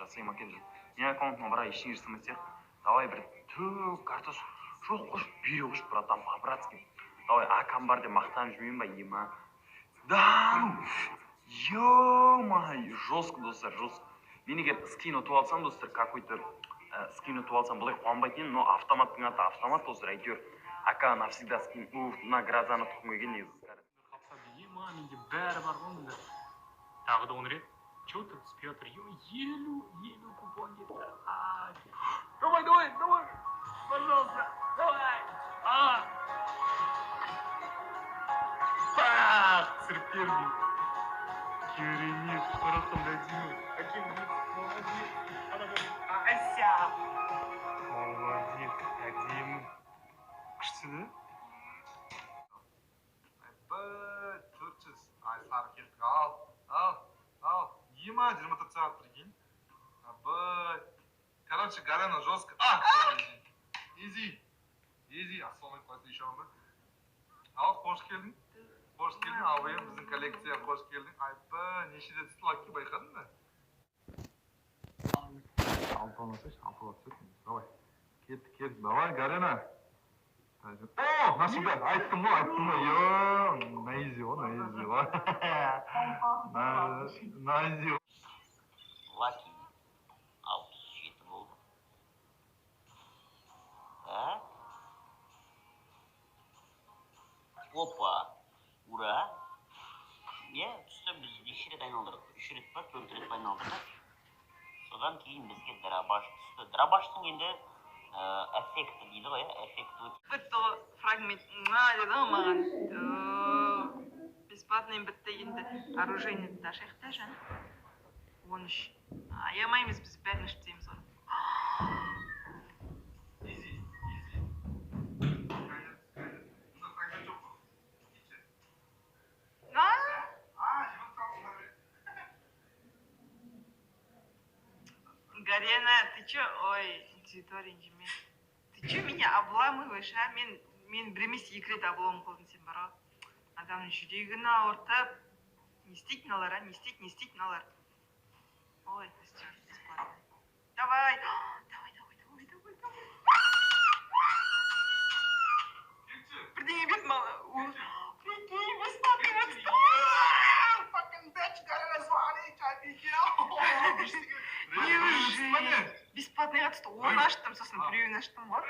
Жасай ма екен? Менің аккаунтыма, бірақ, ештеңе жасамайтын сияқты. Давай, бір түк картасы жоқ, қойшы, бере қойшы, братан, по братски. Давай, акам бар деп мақтанып жүрмеймін ба, ема? Да ну, ё-моё, жестко, достар, жестко. Мен егер скин ұтып алсам, достар, какой то скин ұтып алсам, былай қуанбайтын едім, но автоматтың аты автомат, достар, әйтеуір ака навсегда скин. Уф, мына грозаны ұтқым келген негізі. Қапсады, ема, менде бәрі бар ғой мында. Тағы да 10 рет. Че тут түспей жатыр? 50 купон кетті. А, давай, давай, давай, пожалуйста, давай. А, пах, түсіріп бердім. Керемет, қандай әдемі. Әкем, молодец. Ана, Ася, молодец, әдемі, күшті да. Айбай, 400. Ай, сары, кеттік. Ал, ал, ал. Ема, 24 сағат, прикинь. Айбай. Короче, Гарена жестко. А! Изи. Изи. Ассалаумағалейкум, еще бір. Ал, қош келдің. Қош келдің, абайым, біздің коллекция, қош келдің. Айбай, нешеде түсті лаки, байқадың ба? Алтауын алсайшы, алтауға түседі. Давай. Кеттік, кеттік. Давай, Гарена. О, на сюда. Айттым ғой, айттым ғой. Йо, на изи ғой, на изи ғой. На изи ғой. Лаки 67 болды. Так. Опа. Ура. Иә, түсті. Біз неше рет айналдырдық? Үш рет па, төрт рет па айналдырдық. Содан кейін бізге дробаш түсті. Дробаштың енді эффекті дейді ғой, иә, эффекті өте Бітті ғой, фрагмент муа деді ғой маған. Ту, бесплатный бітті, енді оружейный ашайық та, жан. 13, аямаймыз біз, бәрін ашып тастаймыз ғой. Изи, изи. Мұнда фрагмент жоқ қой. Кетші. А. А, 26 фрагмент. Гарена, ты чё? Ой, Зито, ренжіме. Ты чё меня обламываешь, а? Мен бір емес, екі рет облом қылдың сен бар ғой. Адамның жүрегін ауыртып. Не істейді мыналар, а? Не істейді, не істейді мыналар? Ой, костер бесплатный. Давай, давай, давай, давай, давай, давай. Кетші. Бірдеңе бер маған. Прикинь, бесплатный түсті. Fucking bitch, Гарена звонить, офигел. Неужели? Бесплатныйға түсті. Оны аштым, сосын біреуін аштым ғой.